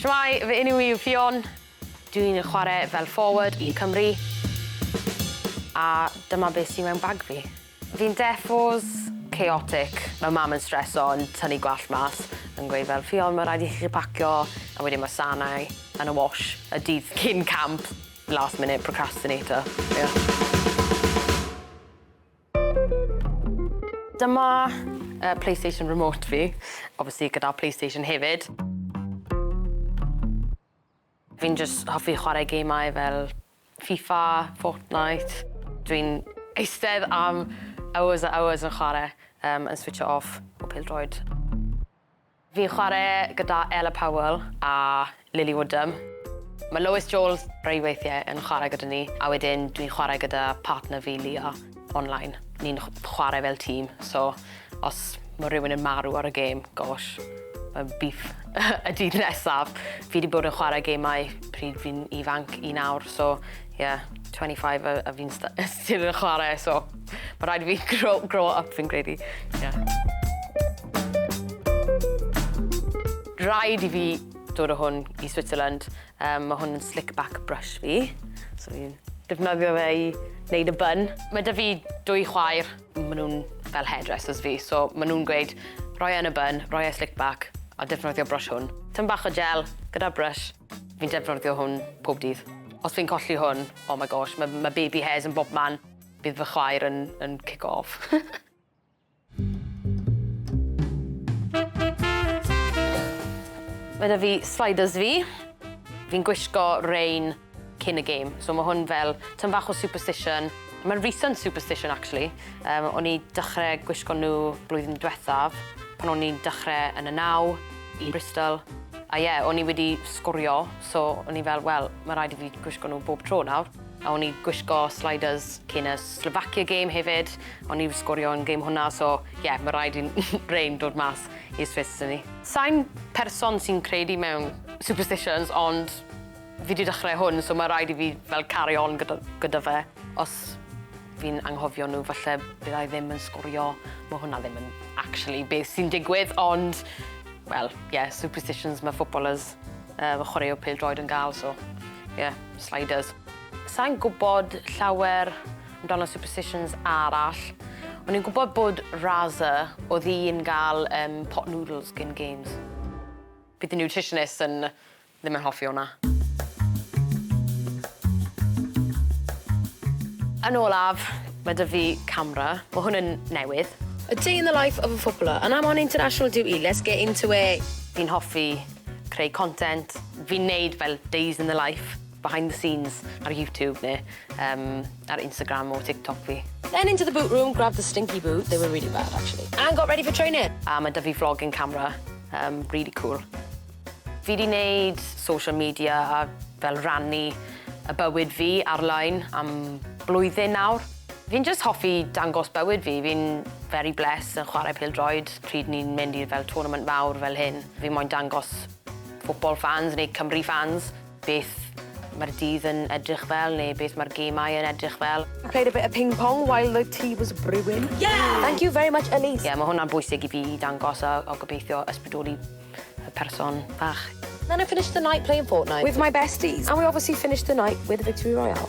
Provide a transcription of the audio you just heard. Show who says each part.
Speaker 1: Shwmae, fy enw i yw Ffion. Dwi'n chwarae fel forward i Cymru. A dyma beth sy mewn bag fi. Fi'n defos chaotic. Mae mam yn streso yn tynnu gwallt mas yn gweud fel Ffion ma' raid i chi pacio a wedyn ma' sanau yn y wash y dydd cyn camp. Last minute procrastinator. Ie. Dyma yy PlayStation remote fi, obviously gyda PlayStation hefyd. Fi'n jyst hoffi chwarae gemau fel FIFA, Fortnite. Dwi'n eistedd am hours a hours yn chwarae yym yn switsio off o pêl-droed. Fi'n chwarae gyda Ella Powell a Lily Woodham. Mae Lois Joles rhai weithiau yn chwarae gyda ni a wedyn dwi'n chwarae gyda partner fi Leah online. Ni'n chwarae fel tîm so os mae rhywun yn marw ar y gêm, gosh, mae beef y dydd nesaf. Fi 'di bod yn chwarae gemau pryd fi'n ifanc i nawr so ie, 25 a a fi'n still yn chwarae so ma' raid i fi grow grow up fi'n credu. Ie. Rhaid i fi dod â hwn i Switzerland. Yym ma' hwn yn slick back brush fi. So fi'n defnyddio fe i neud y bun. Ma' 'da fi dwy chwaer, ma' nw'n fel hairdressers fi, so ma' nw'n gweud roi e yn y bun, roi e slick back, a defnyddio brush hwn. Tym bach o gel gyda brush. Fi'n defnyddio hwn pob dydd. Os fi'n colli hwn, oh my gosh, ma' ma' baby hairs yn bobman. Bydd fy chwaer yn yn kico off. Mae 'da fi sliders fi. Fi'n gwisgo rein cyn y gêm. So ma' hwn fel tym bach o superstition. Ma'n recent superstition actually. Yym o'n i dechre gwisgo nw blwyddyn dwethaf pan o'n i'n dechre yn y naw i Bristol. A ie, o'n i wedi sgorio, so o'n i fel, wel, ma' raid i fi gwisgo nhw bob tro nawr. A o'n i gwisgo sliders cyn y Slovakia game hefyd. O'n i sgorio yn gêm hwnna, so ie, ma' raid i rein dod mas i'r Swiss 'da ni. Sai'n person sy'n credu mewn superstitions, ond fi 'di dechrau hwn, so ma' raid i fi fel carry on gyda gyda fe. Os fi'n anghofio nhw, falle bydda i ddim yn sgorio. Ma' hwnna ddim yn actually beth sy'n digwydd, ond wel, ie, superstitions ma' footballers yy chwaraewr pêl-droed yn ga'l, so ie, sliders. Sai'n gwbod llawer amdano superstitions arall. O'n i'n gwbod bod Raza, o'dd hi'n ga'l yym pot noodles gyn games. Bydd y nutritionist yn ddim yn hoffi hwnna. Yn olaf, mae 'da fi camera. Ma' hwn yn newydd.
Speaker 2: A day in the life of a footballer and I'm on international duty, let's get into it!
Speaker 1: Fi'n hoffi creu content. Fi'n neud fel days in the life, behind the scenes ar YouTube ne' yym ar Instagram or TikTok fi.
Speaker 2: Then into the boot room, grabbed the stinky boot, they were really bad actually, and got ready for training.
Speaker 1: A ma' 'da fi vlogging camera, yym rili cŵl. Fi 'di neud social media a fel rannu y bywyd fi ar-lein am blwyddyn nawr. Fi'n jyst hoffi dangos bywyd fi, fi'n very blessed yn chwarae pêl-droed pryd ni'n mynd i fel tournament fawr fel hyn. Fi moyn dangos football fans neu Cymru fans beth ma'r dydd yn edrych fel neu beth ma'r gemau yn edrych fel.
Speaker 2: Played a bit of ping pong while the tea was brewing. Yeah! Thank you very much Elise.
Speaker 1: Ie ma' hwnna'n bwysig i fi i dangos a a gobeithio ysbrydoli y person bach.
Speaker 2: Then I finished the night playing Fortnite. With my besties. And we obviously finished the night with a victory royale.